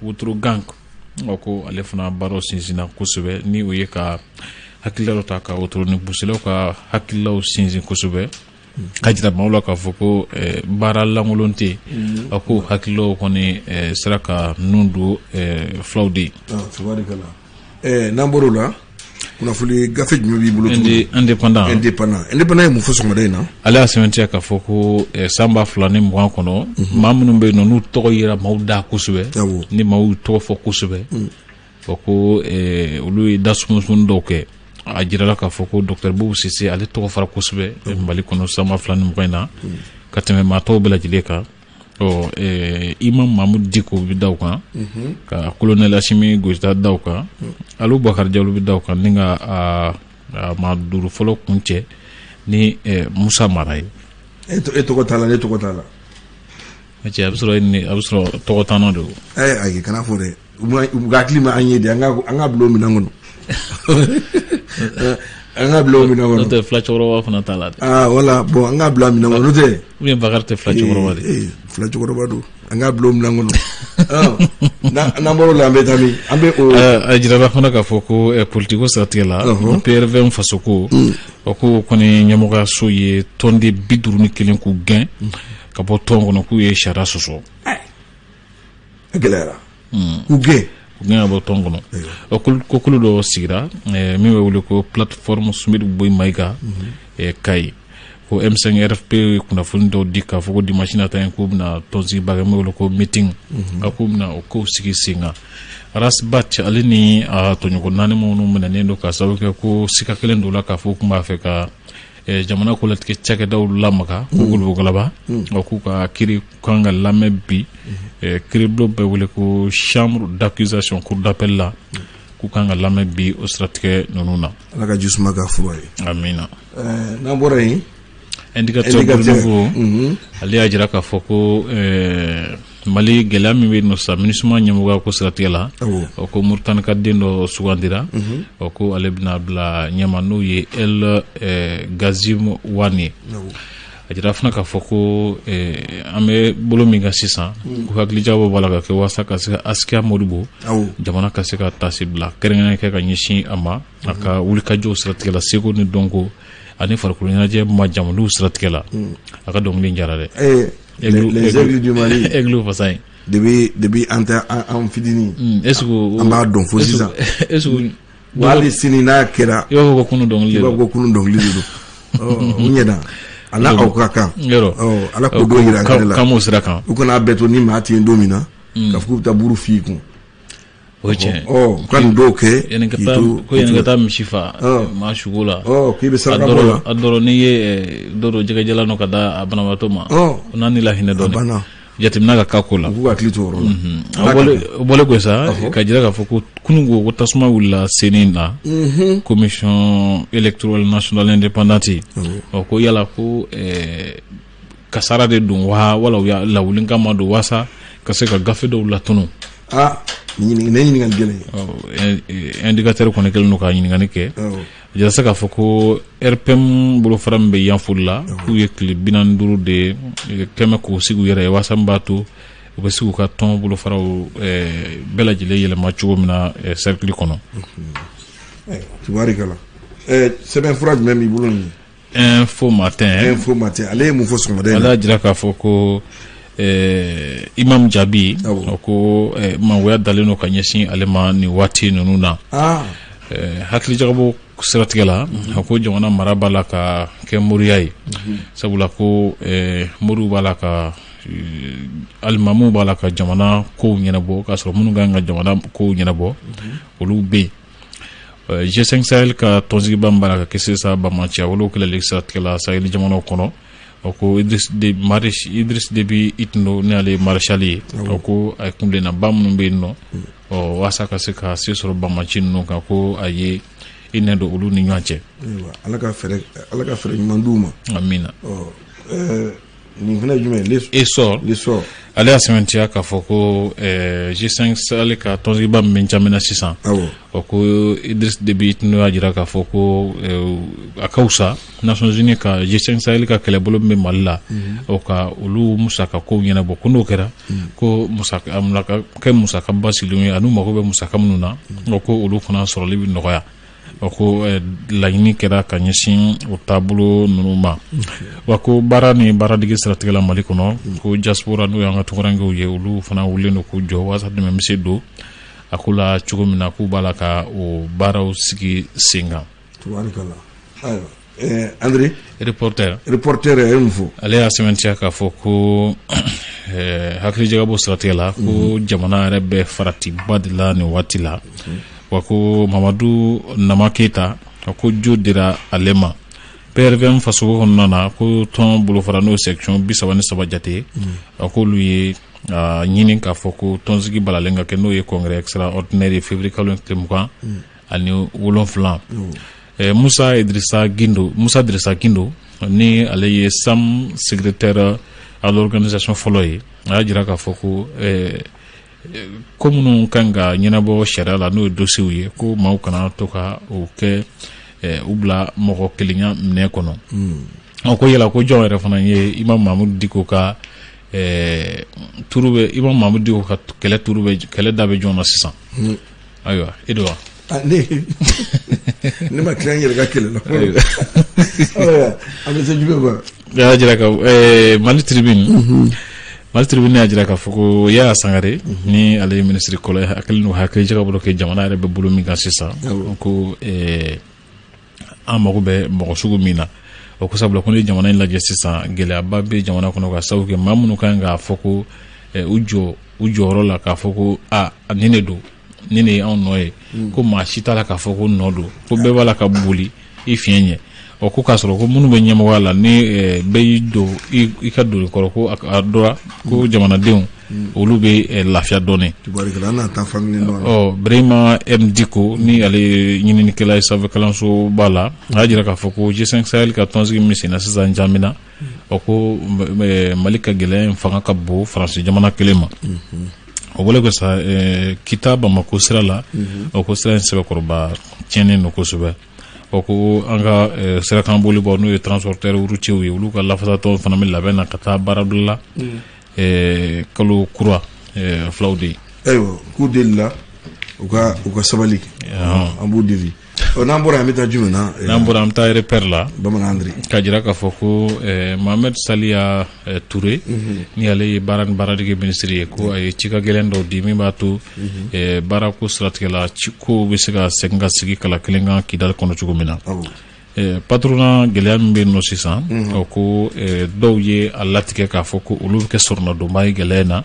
Wotoro Gang, ko ale fana baaraw sinsinna kosɛbɛ, ni o ye ka hakilila dɔ ta ka wotoronin busilaw ka hakililaw sinsin kosɛbɛ, ka jira maaw la k'a fɔ ko baara lankolon tɛ yen. A ko hakililaw kɔni sera ka nun don fulaw de ye. N'an bɔr'o la, kunnafoni gafe jumɛn b'i bolo? Indépendant. Indépendant, Indépendant ye mun fɔ sɔgɔmada in na? Ale y'a sɛmɛntiya k'a fɔ ko san 2020 kɔnɔ, maa minnu bɛ yen nɔ, n'u tɔgɔ yera maaw da kosɛbɛ, ni maaw tɔgɔ fɔ kosɛbɛ, o ko olu ye da sumusumuni dɔw kɛ. A jirala k'a fɔ ko docteur Boubou Cissé, ale tɔgɔ fara kosɛbɛ Mali kɔnɔ san 2020 in na ka tɛmɛ maa tɔw bɛɛ lajɛlen kan. Ɔ Imam Mahmoud Dicko bɛ da o kan, ka colonel Assimi Goïta da o kan, Aliou Bakari Diallo bɛ da o kan, ni ka a maa duuru fɔlɔ kun cɛ ni Moussa Mara ye. E tɔgɔ t'a la, ne tɔgɔ t'a la. Cɛ, a bɛ sɔrɔ ni a bɛ sɔrɔ tɔgɔ tanna don. Ayi, kana fɔ dɛ, u ka hakili ma an ye de, an ka bila o minɛn kɔnɔ, an ka bila o minɛn kɔnɔ. N'o tɛ, fila cɛkɔrɔba fana t'a la dɛ. Aa wala, bon, an ka bila minɛn kɔnɔ, n'o tɛ. Ou bien Bakari tɛ fila cɛkɔrɔba de? Ee, fila cɛkɔrɔba don, an ka bila o minɛn kɔnɔ. N'an bɔr'o la, an bɛ taa min? An bɛ o. A jirala fana k'a fɔ ko politiko siratigɛ la, PRVM Fasoko, o ko kɔni ɲɛmɔgɔyaso ye tɔnden 51 k'u gɛn ka bɔ tɔn kɔnɔ, k'u ye sariya sɔsɔ. A gɛlɛyara, k'u gɛn. K'u gɛn ka bɔ tɔn kɔnɔ. Ko kulu dɔ sigira min bɛ wele ko Plateforme Soumeylou Boubèye Maïga Kayi, ko M5 RFP ye kunnafoni dɔw di k'a fɔ ko dimanche nata in, k'u bɛna tɔnsigiba kɛ min bɛ wele ko meeting, a k'u bɛna o kow sigi sen kan. Ras Bath, ale ni a tɔɲɔgɔn naani minnu minɛnen don ka sababu kɛ ko sika kelen don la k'a fɔ k'u b'a fɛ ka jamana kolatigɛ cakɛdaw lamaga, ko golobogalaba, k'u ka kiiri kan ka lamɛn bi kiiribulon bɛ wele ko chambre d'accusation, cour d'appel la, k'u kan ka lamɛn bi o siratigɛ ninnu na. Ala ka ji suma ka fura ye. Amina. N'an bɔra yen. Indicateur Nouveau, ale y'a jira k'a fɔ ko Mali gɛlɛya min bɛ yen nɔ sisan, MINUSMA ɲɛmɔgɔya ko siratigɛ la, o ko Mauritanie ka den dɔ sugandira, o ko ale bɛna bila ɲɛma, n'o ye El Ghassim Wane ye. A jira fana k'a fɔ ko an bɛ bolo min kan sisan, ko hakilijagabɔ b'a la ka kɛ walasa ka se ka Askia Modibo, jamana ka se ka tasi bila kɛrɛnkɛrɛn kɛ ka ɲɛsin a ma, a ka wulikajɔw siratigɛ la, seko ni dɔnko ani farikolo ɲɛnajɛ majamuliw siratigɛ la. A ka dɔnkili jara dɛ. Les Aigles du Mali. Aigle fasa ye. Depuis an tɛ an fitinin. Est ce que an b'a dɔn fo sisan. Est ce que Wa hali sini n'a kɛra. I b'a fɔ ko kunun dɔnkili de don. I b'a fɔ ko kunun dɔnkili de don. O ɲɛna. A n'a aw ka kan. Yɔrɔ. Ala k'o don yira an kɛnɛ la. Kan m'o sira kan. U kana bɛɛ to ni maa tɛ yen don min na, k'a fɔ k'u bɛ taa buru f'i kun. O ye tiɲɛ. Ɔ, u ka nin dɔw kɛ. Yanni ka taa ko yanni ka taa misi fa maa sugo la. Ɔ, k'i bɛ saraka bɔ la. A dɔrɔn n'i ye dɔ don jɛgɛjalan nɔ ka da a banabaatɔ ma. O n'a ni lahinɛ dɔɔnin. A banna. Jateminɛ ka k'a ko la. U k'u hakili to o yɔrɔ la. O bɔlen kɔ sa, ka jira k'a fɔ ko kunun ko tasuma wulila CENI na, Commission électorale nationale indépendante. Ɔ, ko yala ko kasara de don wa, wala u y'a lawuli kama don walasa ka se ka gafe dɔw latunu? Aa, nin ɲininkali gɛlɛn. Indicateur kɔni kɛlen don ka ɲininkali kɛ. A jira se k'a fɔ ko RPM bolofara min bɛ Yanfolila la, k'u ye tile 45 de kɛmɛ k'u sigi u yɛrɛ ye, walasa min b'a to u bɛ se k'u ka tɔn bolofaraw bɛɛ lajɛlen yɛlɛma cogo min na cercle kɔnɔ. Tubaarikala, sɛbɛn fura jumɛn b'i bolo nin ye? Info Matin. Info Matin, ale ye mun fɔ sɔgɔmada in na? Ale y'a jira k'a fɔ ko Imam Jabi, ko mangoya dalen don ka ɲɛsin ale ma nin waati ninnu na. Hakilijagabɔ siratigɛ la, a ko jamana mara b'a la ka kɛ moriya ye, sabula ko moriw b'a la ka alimamuw b'a la ka jamana kow ɲɛnabɔ, k'a sɔrɔ minnu kan ka jamana kow ɲɛnabɔ, olu bɛ yen. G5 Sahel ka tɔnsigiba min b'a la ka kɛ sisan banbaanciya walew kɛlɛli siratigɛ la Sahel jamanaw kɔnɔ, o ko Idriss Déby Itno, ni ale ye maréchal ye, o ko a kuntilennaba minnu bɛ yen nɔ, ɔ, walasa ka se ka se sɔrɔ banbaanci ninnu kan, ko a ye i nɛ don olu ni ɲɔgɔn cɛ. Ala ka fɛɛrɛ ɲuman d'u ma. Amina. Nin fana ye jumɛn ye? Essor. L'Essor. Ale y'a sɛmɛntiya k'a fɔ ko G5 Sahel ka tɔnsigiba min bɛ N'Djamena sisan, o ko Idriss Déby Itno y'a jira k'a fɔ ko a ka fisa Nations Unies ka G5 Sahel ka kɛlɛbolo min bɛ Mali la, o ka olu musaka kow ɲɛnabɔ, ko n'o kɛra ko musaka kɛ musaka basigilenw ye, ani u mago bɛ musaka minnu na, o ko olu fana sɔrɔli bɛ nɔgɔya. O ko laɲini kɛra ka ɲɛsin o taabolo ninnu ma. Wa ko baara ni baaradege siratigɛ la Mali kɔnɔ, ko diaspora, n'o y'an ka tunkarankew ye, olu fana wulilen don k'u jɔ walasa dɛmɛ bɛ se don a ko la cogo min na, k'u b'a la ka o baaraw sigi sen kan. Ayiwa, André. Reporter. Reporter ye mun fɔ? Ale y'a sɛmɛntiya k'a fɔ ko hakilijagabɔ siratigɛ la, ko jamana yɛrɛ bɛ faratiba de la nin waati la. Wa ko Mamadu Nama Keyita, ko jo dira ale ma. PRVM fasogo kɔnɔna na, ko tɔn bolofara, n'o section 33 jate, a k'olu ye ɲini k'a fɔ ko tɔnsigi balalen ka kɛ, n'o ye congrès extraordinaire ye, février kalo tile 27. Musa Idrissa Guindo, Musa Idrissa Guindo, ni ale ye SAM secrétaire à l'organisation fɔlɔ ye, a y'a jira k'a fɔ ko ko minnu kan ka ɲɛnabɔ sariya la, n'o ye dossiers ye, ko maaw kana to ka o kɛ u bila mɔgɔ kelenya minɛ kɔnɔ. Ko yala ko jɔn yɛrɛ fana ye Imam Mahamudu Diko ka turu bɛ, Imam Mahamudu Diko ka kɛlɛ turu bɛ, kɛlɛ da bɛ jɔn na sisan? Ayiwa, e de wa? Ne ma tila n yɛrɛ ka kɛlɛ la. An bɛ se jumɛn ma? Y'a jira ka Mali Tribune, Mali Tribune y'a jira k'a fɔ ko Yaya Sangare, ni ale ye minisiri kɔrɔ ye, a kɛlen don hakili jagabɔ kɛ jamana yɛrɛ bɛ bolo min kan sisan, ko an mago bɛ mɔgɔ sugu min na. O ko sabula ko ni jamana in lajɛ sisan, gɛlɛyaba bɛ jamana kɔnɔ, ka sababu kɛ maa minnu kan k'a fɔ ko u jɔ u jɔyɔrɔ la, k'a fɔ ko aa, nin de don, nin de ye anw nɔ ye, ko maa si t'a la k'a fɔ ko nɔ don, ko bɛɛ b'a la ka boli i fiɲɛ ɲɛ. Ɔ, ko k'a sɔrɔ ko minnu bɛ ɲɛmɔgɔya la, ni bɛɛ y'i don i ka doni kɔrɔ, ko a dɔra ko jamanadenw olu bɛ lafiya dɔɔnin. Ɔ, Birahima M Diko, ni ale ye ɲininikɛla ye sanfɛ kalansoba la, a y'a jira k'a fɔ ko G5 Sahel ka tɔnsigi min senna sisan N'Djamena, ɔ, ko Mali ka gɛlɛya in fanga ka bon Faransi jamana kelen ma. O bɔlen ko sa, Kita Bamako sira la, o ko sira in sɛbɛkɔrɔba tiɲɛnen don kosɛbɛ. O ko an ka sirakan bolibɔ, n'o ye transporteur routier ye, olu ka lafasatɔn fana bɛ labɛn na ka taa baarabila la kalo kura filaw de ye. Ayiwa, k'u deli la, u ka sabali, an b'u deli. Ɔ, n'an bɔra, an bɛ taa jumɛn na? N'an bɔra, an bɛ taa Repère la. Bamanan André. Ka jira k'a fɔ ko Mohamed Saliya Touré, ni ale ye baara ni baaradege minisiri ye, ko a ye cika gɛlɛn dɔw di min b'a to baarako siratigɛ la, kow bɛ se ka segin ka sigi kala kelen kan Kidali kɔnɔ cogo min na. Patronat gɛlɛya min bɛ yen nɔ sisan, o ko dɔw ye a latigɛ k'a fɔ ko olu bɛ kɛ sɔrɔnadonba ye gɛlɛya in na,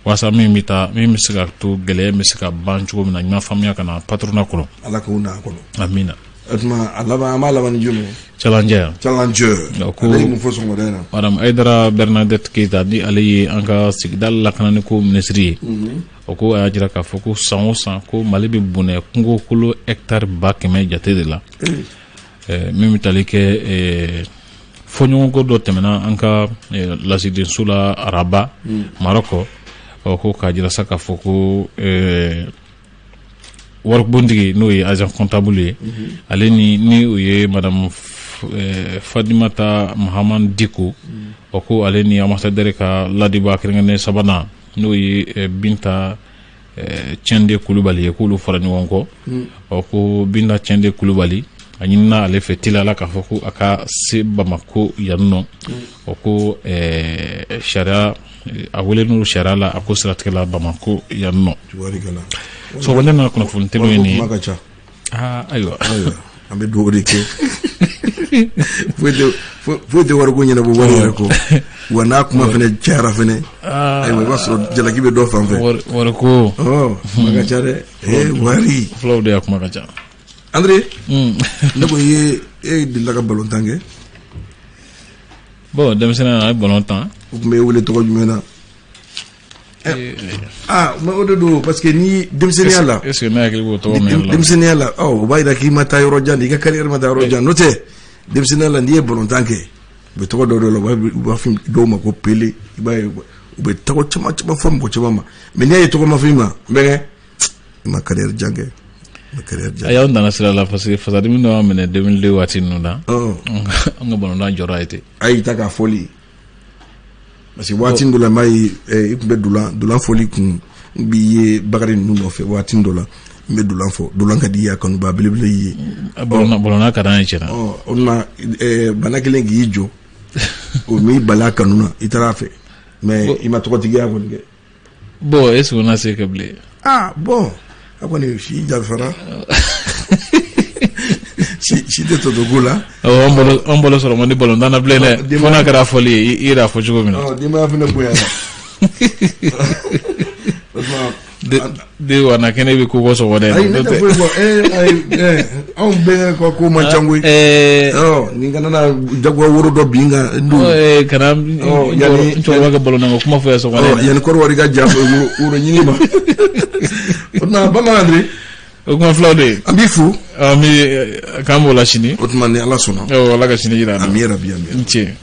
walasa min bɛ taa min bɛ se ka to gɛlɛya bɛ se ka ban cogo min na, ɲuman faamuya ka na patronat kɔnɔ. Ala k'u n'a kɔnɔ. Amina. O tuma a laban, an b'a laban ni jumɛn ye? Challenger. Challenger. Ko ale ye mun fɔ sɔgɔmada in na? Madame Aïdara Bernadette Keita, ni ale ye an ka sigida lakanani ko minisiri ye, o ko a y'a jira k'a fɔ ko san o san, ko Mali bɛ bɔnɛ kungokolo hectare 100 000 jate de la, min bɛ tali kɛ fɔɲɔgɔnkɔ dɔ tɛmɛna an ka lasigidenso la Araba Marɔkɔ. Ɔ, ko k'a jira sa k'a fɔ ko waribonitigi, n'o ye agent comptable ye, ale ni o ye madame Fadimata Mahaman Diko, o ko ale ni ambassadeur ka ladibaa kɛrɛnkɛrɛnnen sabanan, n'o ye Binta Tiɲɛnde Kulubali ye, k'olu fara ɲɔgɔn kɔ. Ɔ, ko Binta Tiɲɛnde Kulubali, a ɲinina ale fɛ teliya k'a fɔ ko a ka se Bamako yan nɔ. O ko sariya, a wele n'o sariya la, a ko siratigɛ la Bamako yan nɔ. Sɔgɔma na kunnafoni teliw ye nin ye. Aa, ayiwa. An bɛ dugawu de kɛ, foyi tɛ wariko ɲɛnabɔ wari yɛrɛ kɔ. Wa n'a kuma fɛnɛ cayara fɛnɛ, ayiwa, i b'a sɔrɔ jalaki bɛ dɔ fan fɛ. Wariko. Kuma ka ca dɛ, ee wari. Fulaw de y'a kuma ka ca. André, ne ko i ye, e delila ka balontan kɛ? Bon, denmisɛnninya na, a ye balon tan. U tun bɛ wele tɔgɔ jumɛn na? Ah, mais o de don, parce que ni denmisɛnninya la. Est ce que ne hakili b'o tɔgɔ min yɛrɛ la? Denmisɛnninya la, ɔ, o b'a yira k'i ma taa yɔrɔ jan, i ka carrière ma taa yɔrɔ jan. N'o tɛ, denmisɛnninya la, n'i ye balontan kɛ, u bɛ tɔgɔ dɔ dɔ la, u b'a fɔ dɔw ma ko Pele, i b'a ye. U bɛ tɔgɔ caman caman fɔ mɔgɔ caman ma, mais n'i y'a ye tɔgɔ ma fɔ i ma, n bɛnkɛ, i ma carrière jan kɛ, i ma carrière jan. A y'anw nana sira la, parce que fasadimi dɔ y'an minɛ 2002 waati ninnu na. An ka balontan jɔra ye ten. A y'i ta k'a fɔli, parce que waati dɔ la, n b'a ye i tun bɛ dolan fɔli kun, n b'i ye Bakari ninnu nɔfɛ waati dɔ la, n bɛ dolan fɔ, dolan ka di i ye, a kanuba belebele y'i ye. Balontan ka d'an ye tiɲɛ na. O tuma bana kelen k'i jɔ, o m'i bali a kanu na, i taara a fɛ, mais i ma tɔgɔtigiya kɔni kɛ. Bon, est ce que o na se kɛ bilen? Ah bon, a kɔni si janfara, si tɛ tɔ to ko la. An bolo sɔrɔ man di balontan na bilen dɛ, fo n'a kɛra fɔli ye, i yɛrɛ y'a fɔ cogo min na. Denbaya fana bonyana. De wa na kɛnɛ bɛ ko bɔ sɔgɔ dɛ. Ayi, ne tɛ foyi fɔ. Ayi, anw bɛɛ ka ko man ca koyi. Nin kana na jagoya woro dɔ bin kan. Kana n cɛkɔrɔba ka balontan ko kuma fɔ yan sɔgɔ dɛ. Yanni Kɔrɔwari ka ja woro ɲini ma. O tuma, Bamanan Andre. O kuma filaw de ye. An b'i fo. An bɛ k'an b'o la sini. O tuma, ni Ala sɔnna. Ala ka sini jira an na. Ami yarabi, ami. N ce.